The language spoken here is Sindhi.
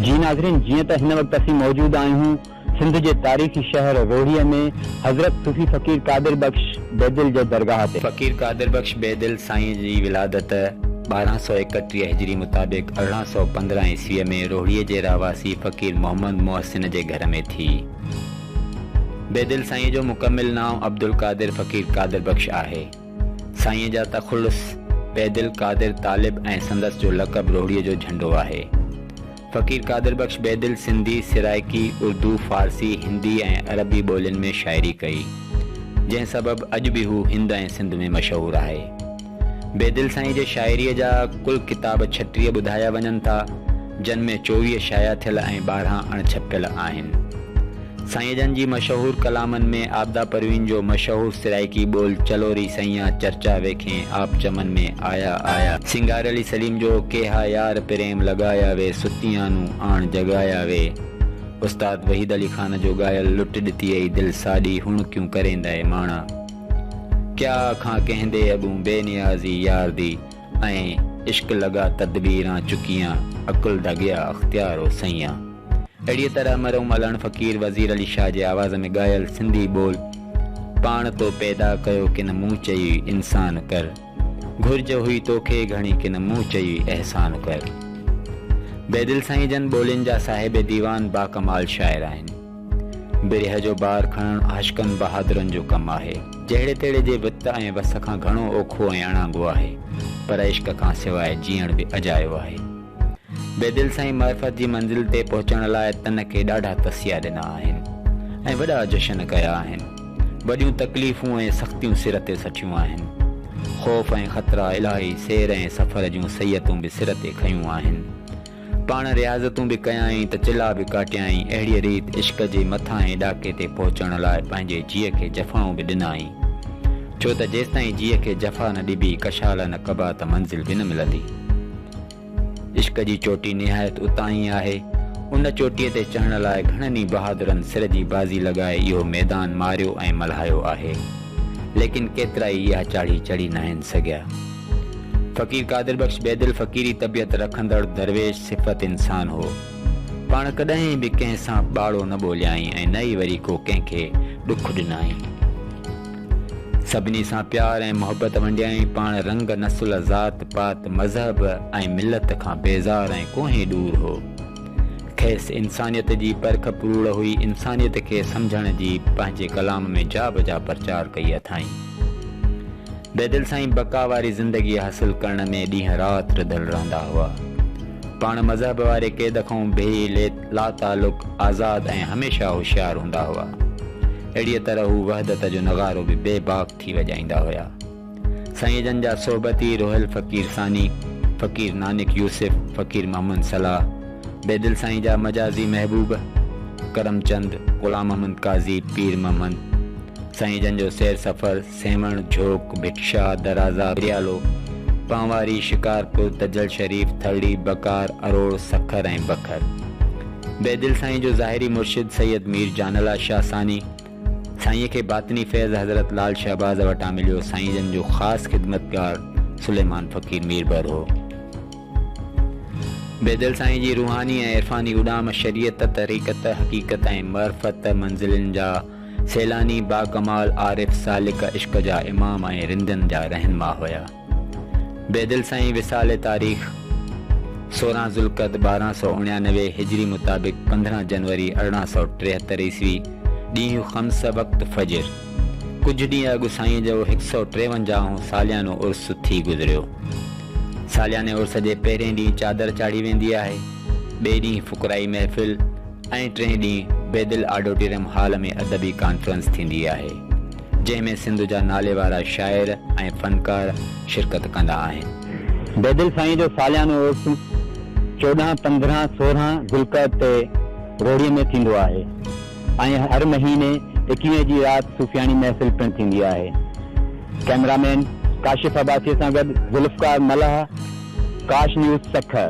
جي ناظرين جيئن ته هن وقت اسين موجود آهيون سنڌ جي تاريخي شهر روهڙيء ۾ حضرت صوفي فقير قادر بخش بيدل جي درگاهه تي. فقير قادر بخش بيدل سائين جي ولادت 1231 هجري مطابق 1815 عيسويء ۾ روهڙيء جي رهواسي فقير محمد محسن جي گهر ۾ ٿي. بيدل سائين جو مڪمل نانء عبدالقادر فقير قادر بخش آهي. سائينء جا تخلص بيدل قادر طالب ۽ سندس جو لقب روهڙيء جو جهنڊو آهي. فقير قادر بخش بيدل سنڌي، سرائيڪي، اردو، فارسي، هندي ۽ عربي ٻولين ۾ شاعري ڪئي، جنهن سبب اڄ به هو هند ۽ سنڌ ۾ مشهور آهي. بيدل سائين جي شاعريء جا ڪل ڪتاب 36 ٻڌايا وڃن ٿا، جن ۾ 24 شايع ٿيل ۽ 12 اڻ ڇپيل آهن. سائين جن جي مشهور ڪلامن ۾ عابده پروين جو مشهور سرائيڪي ٻول چلو ري سئيان چرچا ويکين آپ چمن ۾ آيا آيا، سينگار علي سليم جو ڪيها يار پريم لڳايا وي ستيان نون آڻ جڳايا وي، استاد وحيد علي خان جو ڳايل لٽ ڏتيئي دل ساڏي هڻ ڪيون ڪريندائي ماڻا، ڪيا آکان ڪنهن the اڳون بي نيازي يار the ۽ عشق لڳا تدبيران چڪيان عقل دا گيا اختيار او سئيان. اهڙيء طرح مرحوم علڻ فقير وزير علي شاهه جي آواز ۾ ڳايل سنڌي ٻول پاڻ تو پيدا ڪيو ڪن مون چيئي انسان ڪر، گهرج هئي توکي گهڻي ڪن مون چيئي احسان ڪر. بيدل سائين جن ٻولين جا صاحب ديوان باڪمال شاعر آهن. برهه جو بار کڻڻ عاشقن بهادرن جو ڪم آهي. جهڙي تهڙي جي وت ۽ وس کان گهڻو اوکو ۽ اڻانگو آهي، پر عشق کان سواء جيئڻ به اجايو آهي. بيدل سائين معرفت جي منزل تي پهچڻ لاء تن کي ڏاڍا تسيا ڏنا آهن ۽ وڏا جشن ڪيا آهن. وڏيون تڪليفون ۽ سختيون سر تي سٺيون آهن. خوف ۽ خطرا الاهي سير ۽ سفر جون سيتون به سر تي کنيون آهن. پاڻ رياضتون به ڪيائين ته چلا به ڪاٽيائين. اهڙيء ريت عشق جي مٿانهين ڏاڪي تي پهچڻ لاء پنهنجي جيء کي جفائون به ڏنائين. ڇو ته جيستائين جيء کي جفا نه ڏبي، ڪشالا نه ڪبا ته منزل به نه ملندي. عشق جي چوٽي نهايت اتاهين آهي. ان چوٽيء تي چڙهڻ لاء گهڻن ئي بهادرن سر جي بازي لڳائي اهو ميدان ماريو ۽ ملهايو آهي. ليڪن ڪيترائي اها چاڙهي چڙهي ناهن سگهيا. فقير قادر بخش بيدل فقيري طبيعت رکندڙ درويش صفت انسان هو. پاڻ ڪڏهن به ڪنهن سان ٻاڙو نه ٻوليائين ۽ نه ئي وري ڪو ڪنهن کي ڏک ڏنائين. سڀني سان پيار ۽ محبت ونڊيائين. پاڻ رنگ، نسل، ذات پات، مذهب ۽ ملت کان بيزار ۽ ڪوهين ڏور هو. کيس انسانيت جي پرک پروڙ هئي. انسانيت کي سمجهڻ جي پنهنجي ڪلام ۾ جا بجا پرچار ڪئي اٿائين. بيدل سائين بقا واري زندگي حاصل ڪرڻ ۾ ڏينهن رات رڌل رهندا هئا. پاڻ مذهب واري قيد کان بي لاتعلق، آزاد ۽ هميشه هوشيار هوندا هئا. اهڙيء طرح هو وحدت جو نغارو به بي باڪ ٿي وڄائيندا هيا. سائين جن جا صحبتي روحيل فقير ثاني، فقير نانڪ يوسف، فقير محمد صلاح، بيدل سائين جا مجازي محبوب، ڪرم چند، غلام محمد قاضي، پير محمد، سائين جن جو سير سفر، سيوهڻ، جهوڪ، ڀٽ شاهه، درازا، پريالو، پنهواري، شڪارپور، تجل شريف، ٿرڙي، بڪار، اروڙ، سکر ۽ بکر. بيدل سائين جو ظاهري مرشد سيد مير جان الله شاهه ثاني، سائينء کي باطني فيض حضرت لال شهباز وٽان مليو، سائين جن جو خاص خدمتگار سليمان فقير ميربحر هو. بيدل سائين جي روحاني ۽ عرفاني اڏام شريعت، طريقت، حقيقت ۽ معرفت منزلن جا سيلاني باڪمال عارف سالڪ عشق جا امام ۽ رندن جا رهنما هيا. بيدل سائين وصال تاريخ 16 ذوالقعد 1289 هجري مطابق 15 جنوري 1873 عيسوي ڏينهن خمس وقت فجر ڪجهه ڏينهن اڳ سائين جو هڪ سئو ٽيونجاهون ساليانو عرس ٿي گذريو. سالياني عرس جي پهرين ڏينهن چادر چاڙهي ويندي آهي، ٻئي ڏينهن فقرائي محفل، ۽ ٽئين ڏينهن بيدل آڊوٽيريم هال ۾ ادبي ڪانفرنس ٿيندي آهي، جنهن ۾ سنڌ جا ناليوارا شاعر ۽ فنڪار شرڪت ڪندا آهن. بيدل سائين جو ساليانو عرس 14، 15، 16 ذوالقعد تي روهڙي ۾ ٿيندو آهي ۽ هر مهيني ايڪويهين جي رات صوفياڻي محفل پڻ ٿيندي آهي. ڪئميرا مين ڪاشف عباسيء سان گڏ ذوالفقار ملاح، ڪاش نيوز سکر.